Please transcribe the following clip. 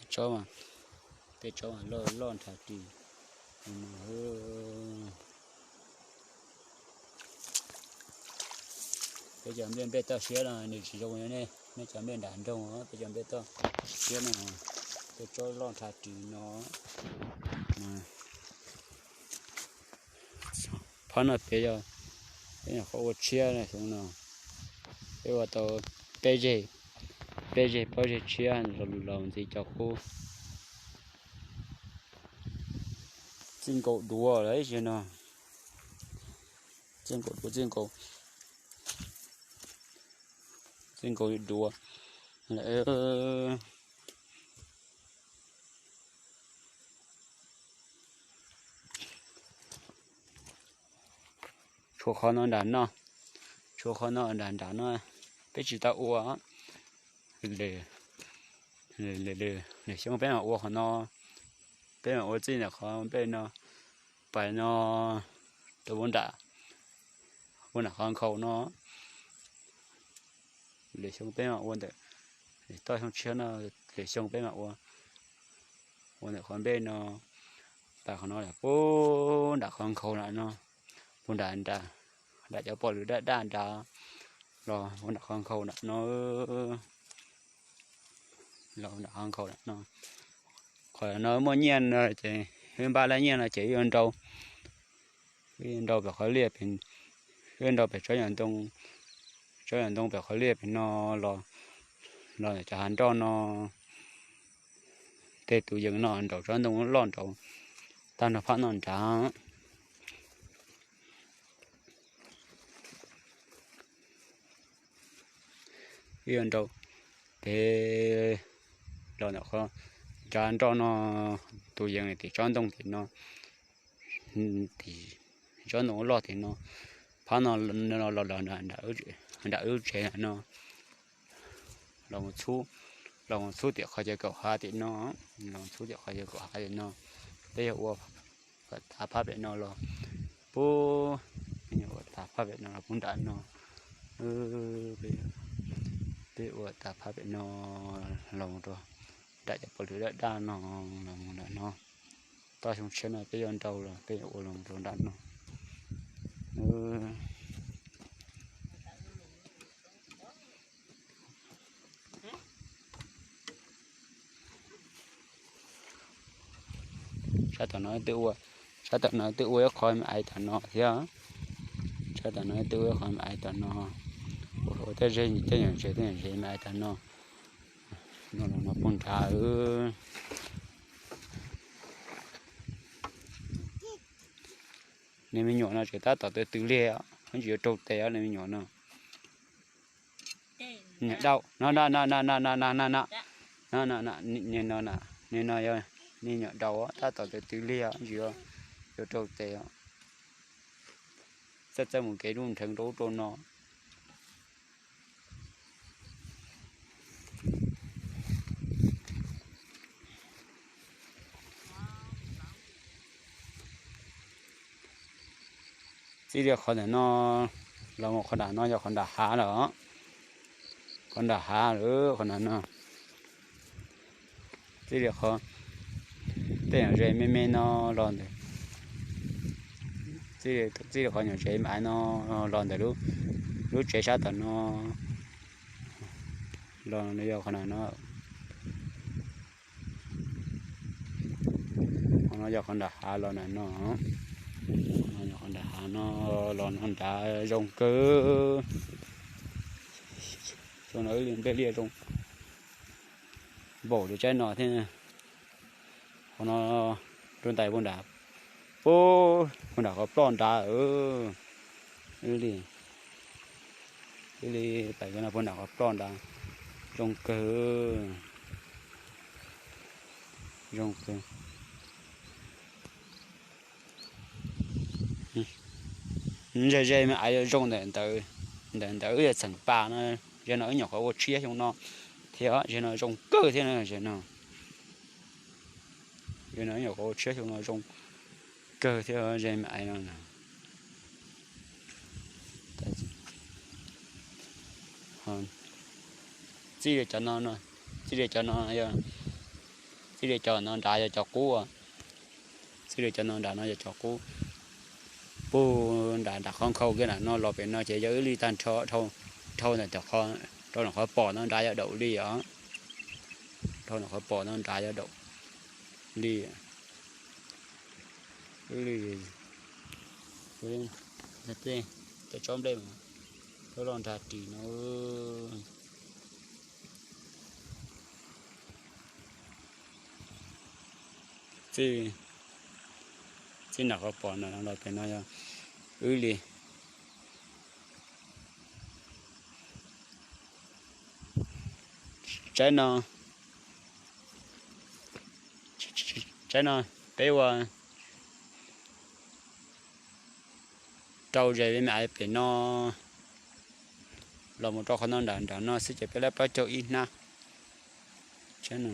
Tsob mas, tej tsob mas loj loj nrhav ris. Peb cov nplej nplej toj siab no nws tsis zoo li nej, nej cov nplej nram nroog, peb cov nplej toj siab no, tej tsob loj nrhav ris no. Phab no peb yog, peb nyuam qhuav ua tshiab xyoo no, peb ua tau peb zeg, peb zeg plaub zeg tshiab los ntxiv cov qub. Txij nkaus duav lawm no, txij nkaus duav, txij nkaus, txij nkaus duav. Tshuav qhov no nram no, tshuav qhov no nram nram no, peb tsis tau ua. Lwm xyoo peb mam ua qhov no, peb mam ua txij ntawm qhov nplej no, pais no rau puag nram, puag nram qhov nkhaus no. Lwm xyoo peb mam ua ntawm, toj xyoo tshiab no, lwm xyoo peb mam ua, ua ntawm qhov nplej no, pais qhov no puag nram qhov nkhaus nram no, puag nram, nram cov pom lwm daj daj nrad, los puag nram qhov nkhaus nram no, los nram qhov nkhaus nram no. Qhov no muaj nyiaj no ces wb npaj laj nyiaj no ces wb yuav nrau, wb yuav nrau pem qhov liaj, wb yuav nrau pem tsob yam ntoo, tsob yam ntoo pem qhov liaj pem no los, los cov hav nroj no, tej tus yees no nraum tsob ntoo loj nraud, tag nrho phab no nrad. Wb yuav nrau pem los ntawm qhov nrad nroj no, tus yees tim tsob ntoo tim no, tim tsob ntoo loj tim no, phab no los los nram wb tsev no, los mus txhub, los mus txhub tim qhov chaw kaum hav tim no, los mus txhub tim qhov chaw kaum hav tim no. Peb yog ua kom tav phab pem no los, pub, ua tav phab pem no los puag nram no, peb ua tav phab pem no los rau nram cov pom lwm daj daj no, los nram no. Toj xyoo tshiab no peb yuav nrau los peb yuav ua los rau nram no. Sab tom no twb ua, sab tom no twb ua ib qho me ais tom no thiab. Sab tom no twb ua ib qho me ais tom no, ua tej zej tej nyuam ntses tej nyuam ntses me ais tom no. No los no puag nrad. Nws me nyuam no tseem tab tom twv twv liag, tsis yuav raug tes os nws me nyuam no. Nyuam dau no, no, no, no, no, no, no, no, no, no, no, no, no, yog me nyuam dau tab tom twv twv liag tsis yuav raug tes os. Txawj txawj mus kev lub nrheev rau ub rau no. Txij li qhov ntawm no los mus qhov nram no yog qhov nram hav lawm. Qhov nram hav lawm qhov nram no. Txij li qhov tej nyuam zes me me no los ntawm, txij li qhov nyuam zes me ais no los ntawm lub tsev sab tom no los yog qhov nram no. Qhov no yog qhov nram hav los nram no. Qhov no yog qhov nram hav no los no nrad zoo kawg. Xyoo no wb li nplej liaj zoo npaum li tsaib no thiab. Qhov no rau ntais puag nram, puag nram qhov ploj nrad. Wb li, wb li pais no puag nram qhov ploj nrad, zoo kawg, zoo kawg. Ze ze me ais zoo ntawm ntawd, ntawm ntawd wb yog txheem pas no, ze no wb nyuam qhuav ua tshiab xyoo no thiab, ze no zoo kawg thiab no, ze no, ze no wb nyuam qhuav ua tshiab xyoo no zoo kawg thiab ze me ais no. Txij li cov no, txij li cov no yog Txij li cov no nrad yog cov qub, txij li cov no nrad no yog cov qub. Puag nram nram qhov nkhaus kiag nram no los pem no ces yog wb li tag nrho, dhau ntawm qhov, rau nram qhov pom no nrad yog daum li os. Dhau nram qhov pom no nrad yog daum li. Wb li, cov tsob nplej mas loj loj nrag ris no. Txij nram qhov pom no los pem no yog wb li. Tsaib no, tsaib no peb ua rau ze me me aiv pem no los mus rau qhov no nram nram no xwb ces peb lab plaub caug ib hnab. Tsaib no